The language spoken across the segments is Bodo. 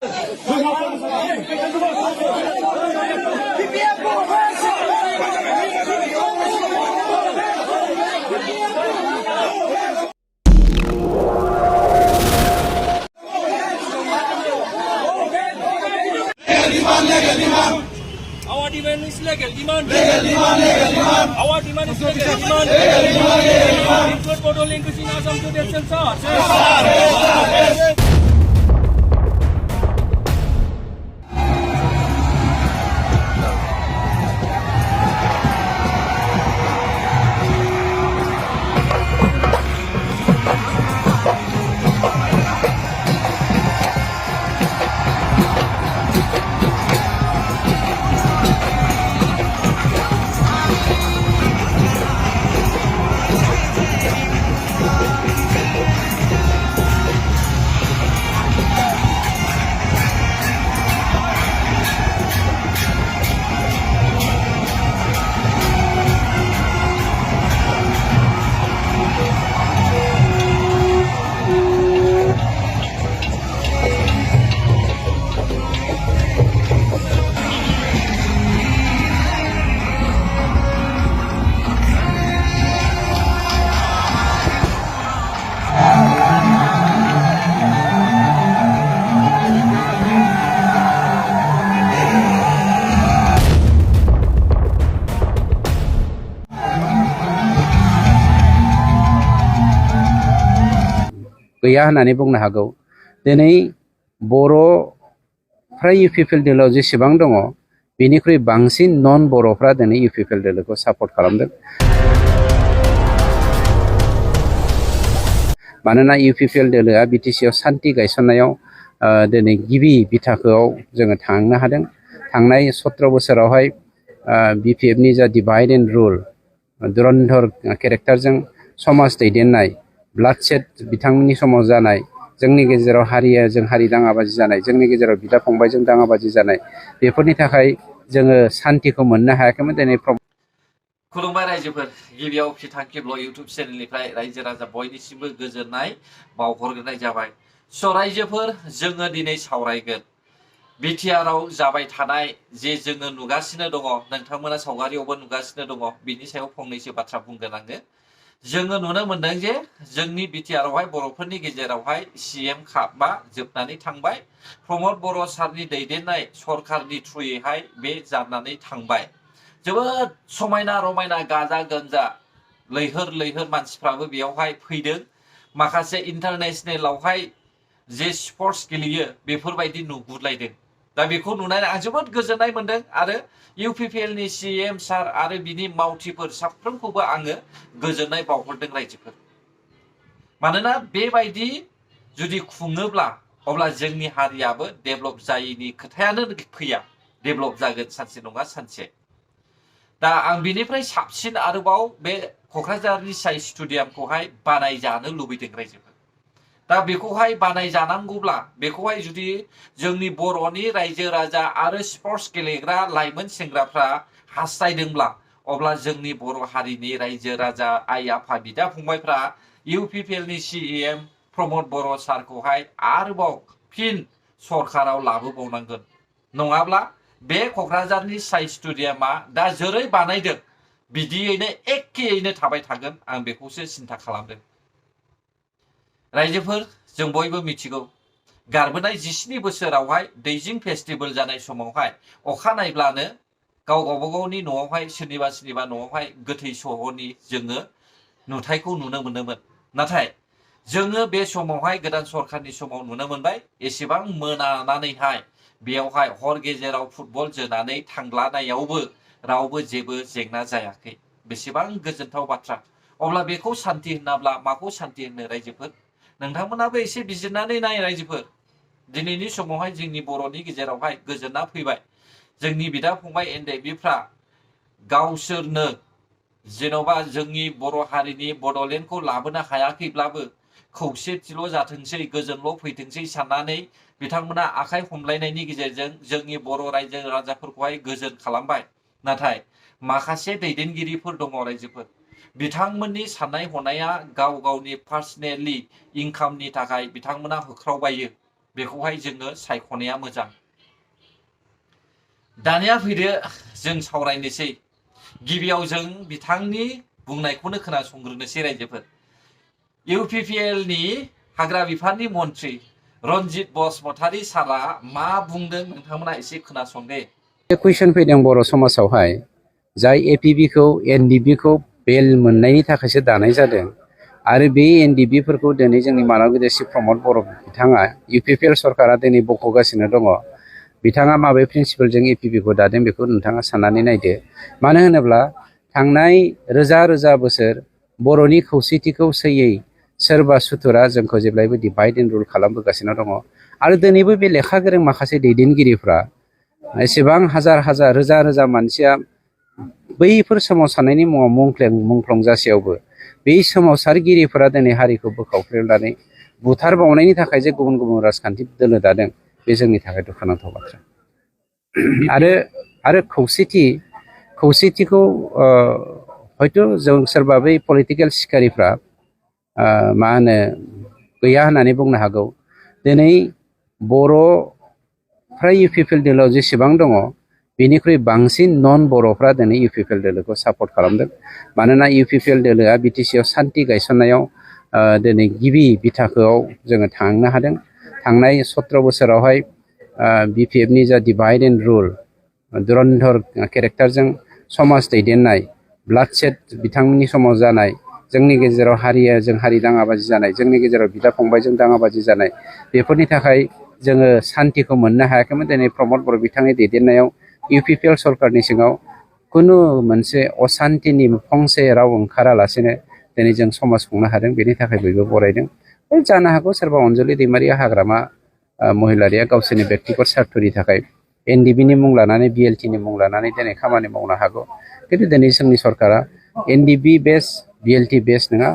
Our demand is legal demand. Our demand is legal demand. Include Bodo Linguist in Assam to the censor. गैया होननानै बुंनो हागौ। दिनै बर'फ्रा इउपिपिएल दोलोआव जेसेबां दङ बेनिख्रुइ बांसिन नन बर'फ्रा दिनै इउपिपिएल दोलोखौ सापर्ट खालामदों। मानोना इउपिपिएल दोलोआ बिटिसिआव सान्थि गायसननायाव दिनै गिबि बिथाखोआव जोङो थांनो हादों। थांनाय 17 बोसोरावहाय बिपिएफनि जा डिभाइड एन्ड रुल धुरन्धर केरेक्टारजों समाज दैदेननाय ब्लाडसेड बिथांमोननि समाव जानाय जोंनि गेजेराव हारिजों हारि दाङाबाजि जानाय जोंनि गेजेराव बिदा फंबायजों दाङाबाजि जानाय बेफोरनि थाखाय जोङो सान्थिखौ मोननो हायाखैमोन। दिनै खुलुमबाय रायजोफोर, गिबियाव फिथांखिब्ल इउट्युब चेनेलनिफ्राय रायजो राजा बयनिसिमबो गोजोननाय बावहरग्रोनाय जाबाय। स' रायजोफोर, जोङो दिनै सावरायगोन बिटिआरआव जाबाय थानाय जे जोङो नुगासिनो दङ, नोंथांमोना सावगारियावबो नुगासिनो दङ, बिनि सायाव फंनैसो बाथ्रा बुंगोन आङो। जोङो नुनो मोनदों जे जोंनि बिटिआरआवहाय बर'फोरनि गेजेरावहाय सीएम कापआ जोबनानै थांबाय। प्रमद बर' सारनि दैदेननाय सरकारनि थ्रुयैहाय बे जानानै थांबाय। जोबोद समायना रमायना गाजा गोमजा लैहोर लैहोर मानसिफ्राबो बेयावहाय फैदों। माखासे इन्टारनेसनेलावहाय जे स्पर्ट्स गेलेयो बेफोरबायदि नुगुरलायदों। दा बेखौ नुनानै आं जोबोद गोजोननाय मोनदों आरो इउपिपिएलनि सीएम सार आरो बिनि मावथिफोर साफ्रोमखौबो आङो गोजोननाय बावहरदों रायजोफोर। मानोना बेबायदि जुदि खुङोब्ला अब्ला जोंनि हारियाबो डेभेलप जायैनि खोथायानो फैया, डेभेलप जागोन सानसे नङा सानसे। दा आं बिनिफ्राय साबसिन आरोबाव बे क'क्राझारनि साइ स्टेडियामखौहाय बानायजानो लुबैदों रायजोफोर। दा बेखौहाय बानायजानांगौब्ला बेखौहाय जुदि जोंनि बर'नि रायजो राजा आरो स्पर्ट्स गेलेग्रा लाइमोन सेंग्राफ्रा हास्थायदोंब्ला अब्ला जोंनि बर' हारिनि रायजो राजा आइ आफा बिदा फंबायफ्रा इउपिपिएलनि सीएम प्रमद बर' सारखौहाय आरोबाव फिन सरकाराव लाबोबावनांगोन। नङाब्ला बे क'क्राझारनि साइ स्टेडियामा दा जेरै बानायदों बिदियैनो एखेयैनो थाबाय थागोन, आं बेखौसो सिन्था खालामदों। रायजोफोर, जों बयबो मिथिगौ गारबोनाय 17 बोसोरावहाय दैजिं फेस्टिभेल जानाय समावहाय अखा नायब्लानो गावबागावनि न'आवहाय सोरनिबा न'आवहाय गोथै सहनि जोङो नुथायखौ नुनो मोनोमोन। नाथाय जोङो बे समावहाय गोदान सरकारनि समाव नुनो मोनबाय एसेबां मोनानानैहाय बेयावहाय हर गेजेराव फुटबल जोनानै थांलानायावबो रावबो जेबो जेंना जायाखै। बेसेबां गोजोनथाव बाथ्रा। अब्ला बेखौ सान्थि होनाब्ला माखौ सान्थि होनो रायजोफोर? नोंथांमोनाबो एसे बिजिरनानै नाय रायजोफोर। दिनैनि समावहाय जोंनि बर'नि गेजेरावहाय गोजोनना फैबाय। जोंनि बिदा फंबाय एनडेबिफ्रा गावसोरनो जेन'बा जोंनि बर' हारिनि बड'लेण्डखौ लाबोनो हायाखैब्लाबो खौसेथिल' जाथोंसै, गोजोनल' फैथोंसै साननानै बिथांमोना आखाइ हमलायनायनि गेजेरजों जोंनि बर' रायजो राजाफोरखौहाय गोजोन खालामबाय। नाथाय माखासे दैदेनगिरिफोर दङ रायजोफोर, बिथांमोननि साननाय हनाया गाव गावनि पार्सनेलि इनकामनि थाखाय बिथांमोना होख्रावबायो। बेखौहाय जोङो सायख'नाया मोजां। दानिया फैदो जों सावरायनोसै। गिबियाव जों बिथांनि बुंनायखौनो खोनासंग्रोनोसै रायजोफोर। UPPL नि हाग्रा बिफाननि मन्थ्रि रन्जित बसुमतारी सारा मा बुंदों नोंथांमोना एसे खोनासंदे। बे कुइसन फैदों बर' समाजावहाय जाय APBखौ NDBखौ बेल मोननायनि थाखायसो दानाय जादों आरो बे NDBफोरखौ दिनै जोंनि मानब चिफ प्रमद बर' बिथाङा UPPL सरकारा दिनै बख'गासिनो दङ। बिथाङा माबे प्रिन्सिपालजों APBखौ दादों बेखौ नोंथाङा साननानै नायदो। मानो होनोब्ला थांनाय रोजा रोजा बोसोर बर'नि खौसेथिखौ सैयै सोरबा सुथुरा जोंखौ जेब्लायबो डिभाइड एन्ड रुल खालामबोगासिनो दङ आरो दिनैबो बे लेखा गोरों माखासे दैदेनगिरिफ्रा एसेबां हाजार हाजार रोजा रोजा मानसिया बैफोर सोमावसारनायनि मुङाव मुंख्लं जासेयावबो बे सोमावसारगिरिफोरा दिनै हारिखौ बोखावफ्लेनानै बुथारबावनायनि थाखाय जे गुबुन गुबुन राजखान्थि दोलो दादों बे जोंनि थाखाय दुखुनांथाव बाथ्रा। आरो खौसेथिखौ हयथ' जों सोरबा बै पलिटिकेल सिखारिफ्रा मा होनो गैया होननानै बुंनो हागौ। दिनै बर'फ्रा UPPL दोलोआव जेसेबां दङ बेनिख्रुइ बांसिन नन बर'फ्रा दिनै UPPL दोलोखौ सापर्ट खालामदों। मानोना UPPL दोलोआ BTCआव सान्थि गायसननायाव दिनै गिबि बिथाखोआव जोङो थांनो हादों। थांनाय 17 बोसोरावहाय BPFनि जा डिभाइड एन्ड रुल धुरन्धर केरेक्टारजों समाज दैदेननाय ब्लाडसेड बिथांमोननि समाव जानाय, जोंनि गेजेराव हारिजों हारि दाङाबाजि जानाय, जोंनि गेजेराव बिदा फंबायजों दाङाबाजि जानाय, बेफोरनि थाखाय जोङो सान्थिखौ मोननो हायाखैमोन। दिनै प्रमद बर' बिथांनि दैदेननायाव UPPL सरकारनि सिङाव खुनु मोनसे असान्थिनि फंसे राव ओंखारालासेनो दिनै जों समाज खुंनो हादों। बेनि थाखाय बयबो बरायदों। जानो हागौ सोरबा अनजलि दैमारिया हाग्रामा महिलारिया गावसोरनि बेक्तिगत स्वार्थनि थाखाय NDBनि मुं लानानै BLTनि मुं लानानै दिनै खामानि मावनो हागौ। खिन्थु दिनै जोंनि सरकारा NDB बेस BLT बेस नङा,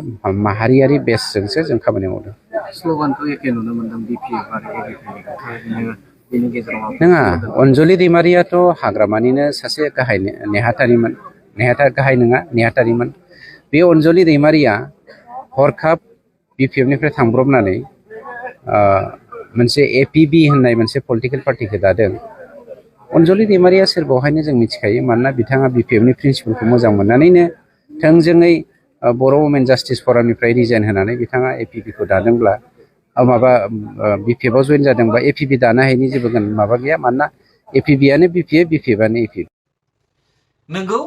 माहारियारि बेसजोंसो जों खामानि मावदों। स्ल'गानखौ एखे नुनो मोनदों BPF आरो ABPनि बेनि गेजेराव नङा, अनजलि दैमारियाथ' हाग्रामानिनो सासे गाहाय नेहाथारिमोन। गाहाय नङा, नेहाथारिमोन। बे अनजलि दैमारिया हरखाब BPFनिफ्राय थांब्रबनानै मोनसे APB होननाय मोनसे पलिटिकेल पार्टिखौ दादों। अनजलि दैमारिया सोर बेवहायनो जों मिथिखायो। मानोना बिथाङा BPFनि प्रिन्सिपालखौ मोजां मोननानैनो थोंजोङै बर' वुमेन जास्टिस फरामनिफ्राय रिजाइन होनानै बिथाङा APBखौ दादोंब्ला BPFआव जइन जादोंबा APB दानो हायैनि जेबो माबा गैया। मानोना APBआनो BPF, BPFआनो APB। नंगौ,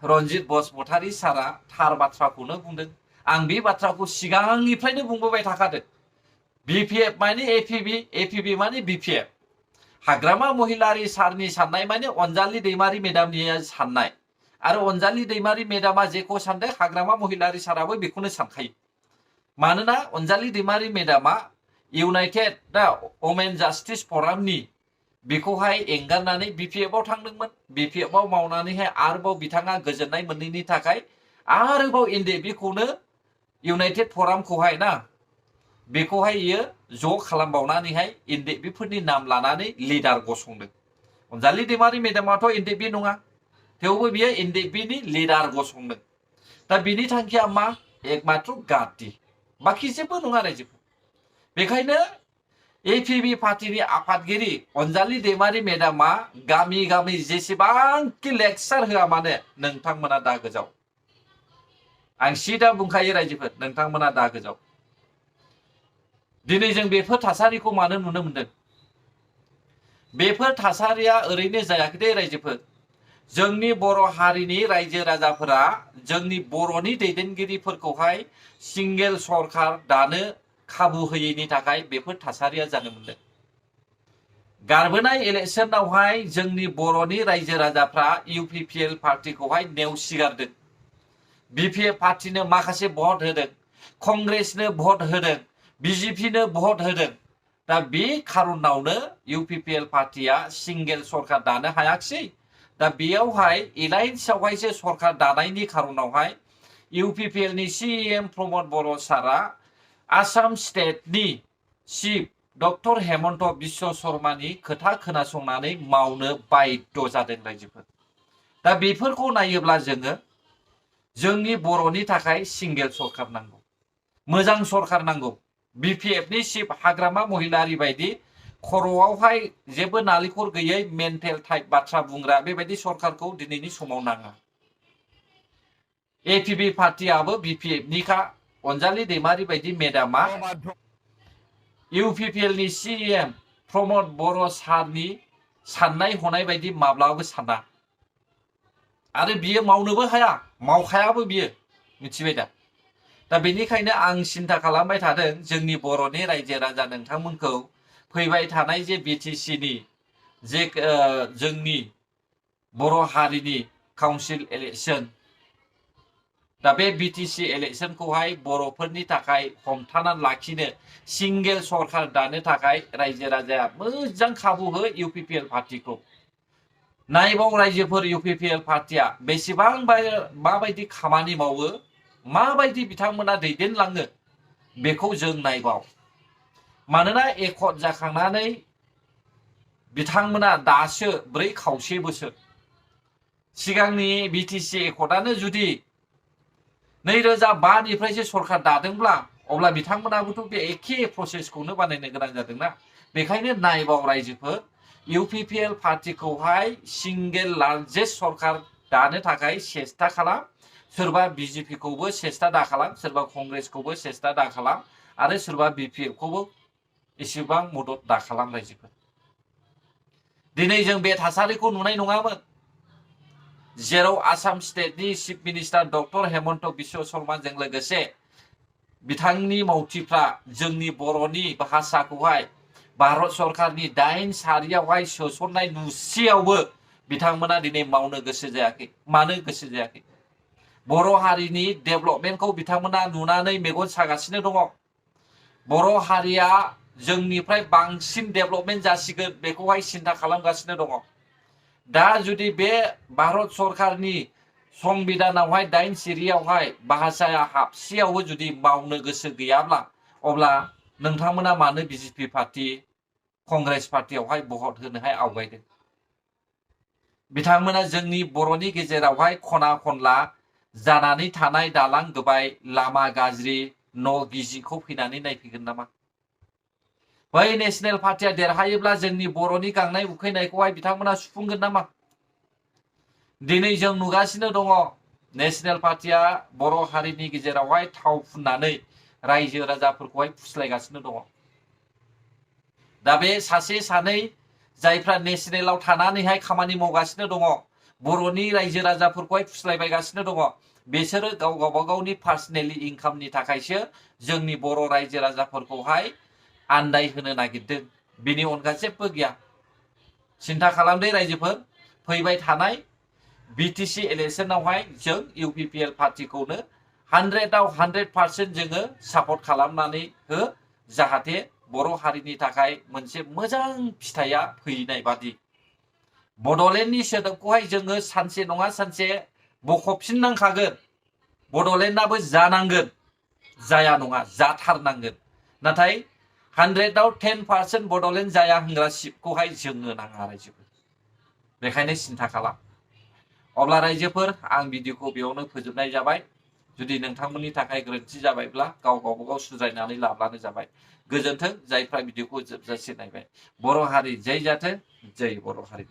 रन्जित बसुमतारी सारा थार बाथ्राखौनो बुंदों। आं बे बाथ्राखौ सिगांनिफ्रायनो बुंबोबाय थाखादों। BPF माने APB, APB माने BPF। हाग्रामा महिलारी सारनि साननाय माने अनजालि दैमारी मेडामनि साननाय आरो अनजालि दैमारी मेडामा जेखौ सानदों हाग्रामा महिलारी साराबो बेखौनो सानखायो। मानोना अनजालि दैमारी मेडामा इउनाइटेड वुमेन जास्टिस फरामनि बेखौहाय एंगारनानै BPFआव थांदोंमोन। BPFआव मावनानैहाय आरोबाव बिथाङा गोजोननाय मोनैनि थाखाय आरोबाव NDBखौनो इउनाइटेड फरामखौहाय बेखौहाय इयो ज' खालामबावनानैहाय NDBफोरनि नाम लानानै लिडार गसंदों। अनजालि दैमारी मेडामाथ' NDB नङा, थेवबो बियो NDBनि लिडार गसंदों। दा बिनि थांखिया मा? एकमात्र गादि, बाखि जेबो नङा रायजोफोर। बेखायनो APB पार्टिनि आफादगिरि अनजालि दैमारी मेडामा गामि गामि जेसेबांखि लेक्सार होआ मानो नोंथांमोना दा गोजाव। आं सिदा बुंखायो रायजोफोर, नोंथांमोना दा गोजाव। दिनै जों बेफोर थासारिखौ मानो नुनो मोनदों? बेफोर थासारिया ओरैनो जायाखै दे रायजोफोर। जोंनि बर' हारिनि रायजो राजाफोरा जोंनि बर'नि दैदेनगिरिफोरखौहाय सिंगेल सरकार दानो खाबु होयैनि थाखाय बेफोर थासारिया जानो मोनदों। गारबोनाय इलेक्सनावहाय जोंनि बर'नि रायजो राजाफ्रा UPPL पार्टिखौहाय नेवसिगारदों। BPF पार्टिनो माखासे भट होदों, कंग्रेसनो भट होदों, BJPनो भट होदों। दा बे खारनावनो UPPL पार्टिया सिंगेल सरकार दानो हायाखिसै। दा बेयावहाय एलायन्सआवहायसो सरकार दानायनि खारनावहाय UPPLनि CEM प्रमद बर' सारा आसाम स्टेटनि चिफ डक्टर हेमन्त बिश्व शर्मानि खोथा खोनासंनानै मावनो बाध्य जादों रायजोफोर। दा बेफोरखौ नायोब्ला जोंनि बर'नि थाखाय सिंगेल सरकार नांगौ, मोजां सरकार नांगौ। BPFनि चिफ हाग्रामा महिलारी बायदि खर'आवहाय जेबो नालिखर गैयै मेन्टेल टाइप बाथ्रा बुंग्रा बेबायदि सरकारखौ दिनैनि समाव नाङा। एपिबि पार्टियाबो बिपिएफनिखा अनजालि दैमारि बायदि मेडामा इउपिपिएलनि सिएम प्रमद बर' सारनि साननाय हनाय बायदि माब्लाबो साना आरो बियो मावनोबो हाया मावखायाबो बियो मिथिबाय दा बेनिखायनो आं सिन्था खालामबाय थादों जोंनि बर'नि रायजो राजा नोंथांमोनखौ फैबाय थानाय जे बिटिसिनि जे जोंनि बर' हारिनि काउन्सिल इलेक्सन दा बे बिटिसि इलेक्सनखौहाय बर'फोरनि थाखाय हमथानानै लाखिनो सिंगेल सरकार दानो थाखाय रायजो राजाया मोजां खाबु हो इउपिपिएल पार्टिखौ नायबाव रायजोफोर इउपिपिएल पार्टिया बेसेबां माबायदि खामानि मावो माबायदि बिथांमोना दैदेनलाङो बेखौ जों नायबाव मानोना एकट जाखांनानै बिथांमोना दासो 4.5 बोसोर सिगांनि बिटिसि एकटआनो जुदि 2005 निफ्रायसो सरकार दादोंब्ला अब्ला बिथांमोनाबोथ' बे एखे प्रसेसखौनो बानायनो गोनां जादोंना बेखायनो नायबाव रायजोफोर इउपिपिएल पार्टिखौहाय सिंगेल लार्जेस्ट सरकार दानो थाखाय सेस्था खालाम सोरबा बिजेपिखौबो सेस्था दाखालाम सोरबा कंग्रेसखौबो सेस्था दाखालाम आरो सोरबा बिपिएफखौबो एसेबां मदद दाखालाम रायजोफोर दिनै जों बे थासारिखौ नुनाय नङामोन जेराव आसाम स्टेटनि chief minister doctor Himanta Biswa शर्माजों लोगोसे बिथांनि मावथिफ्रा जोंनि बर'नि भाषाखौहाय भारत सरकारनि 8 सारियावहाय सोसननाय नुसेयावबो बिथांमोना दिनै मावनो गोसो जायाखै मानो गोसो जायाखै बर' हारिनि डेभेलपमेन्टखौ बिथांमोना नुनानै मेगन सागासिनो दङ बर' हारिया जोंनिफ्राय बांसिन डेभेलपमेन्ट जासिगोन बेखौहाय सिन्था खालामगासिनो दङ दा जुदि बे भारत सरकारनि संबिधानावहाय 8 सिरियावहाय भाषाया हाबसेयावबो जुदि मावनो गोसो गैयाब्ला अब्ला नोंथांमोना मानो बिजेपि पार्टी कंग्रेस पार्टीयावहाय भट होनोहाय आवगायदों बिथांमोना जोंनि बर'नि गेजेरावहाय खना खनला जानानै थानाय दालां गोबाय लामा गाज्रि न' गिजिखौ फैनानै नायफैगोन नामा बै नेशनेल पार्टीया देरहायोब्ला जोंनि बर'नि गांनाय उखैनायखौहाय बिथांमोना सुफुंगोन नामा दिनै जों नुगासिनो दङ नेशनेल पार्टीया बर' हारिनि गेजेरावहाय थाव फुननानै रायजो राजाफोरखौहाय फुस्लायगासिनो दङ दा बे सासे सानै जायफ्रा नेशनेलाव थानानैहाय खामानि मावगासिनो दङ बर'नि रायजो राजाफोरखौहाय फुस्लायबायगासिनो दङ बिसोरो गावबा गावनि पार्सनेलि इनकामनि थाखायसो जोंनि बर' रायजो राजाफोरखौहाय आन्दाय होनो नागिरदों बिनि अनगा जेबो गैया सिन्था खालामदो रायजोफोर फैबाय थानाय बिटिसि इलेक्शनावहाय जों इउपिपिएल पार्टिखौनो 100आव 100% जोङो सापर्ट खालामनानै हो जाहाथे बर' हारिनि थाखाय मोनसे मोजां फिथाइया फैनाय बादि बड'लेण्डनि सोदोबखौहाय जोङो सानसे नङा सानसे बख'फिननांखागोन बड'लेण्डआबो जानांगोन जाया नङा जाथारनांगोन नाथाय 100आव 10% बड'लेण्ड जाया होनग्रा सिटखौहाय जोंनो नाङा रायजोफोर बेखायनो सिन्था खालाम अब्ला रायजोफोर आं भिडिअखौ बेयावनो फोजोबनाय जाबाय जुदि नोंथांमोननि थाखाय गोरोन्थि जाबायब्ला गावबागाव सुद्रायनानै लाब्लानो जाबाय गोजोन्थों जायफ्रा भिडिअखौ जोबजासे नायबाय बर' हारि जै जाथों जै बर' हारि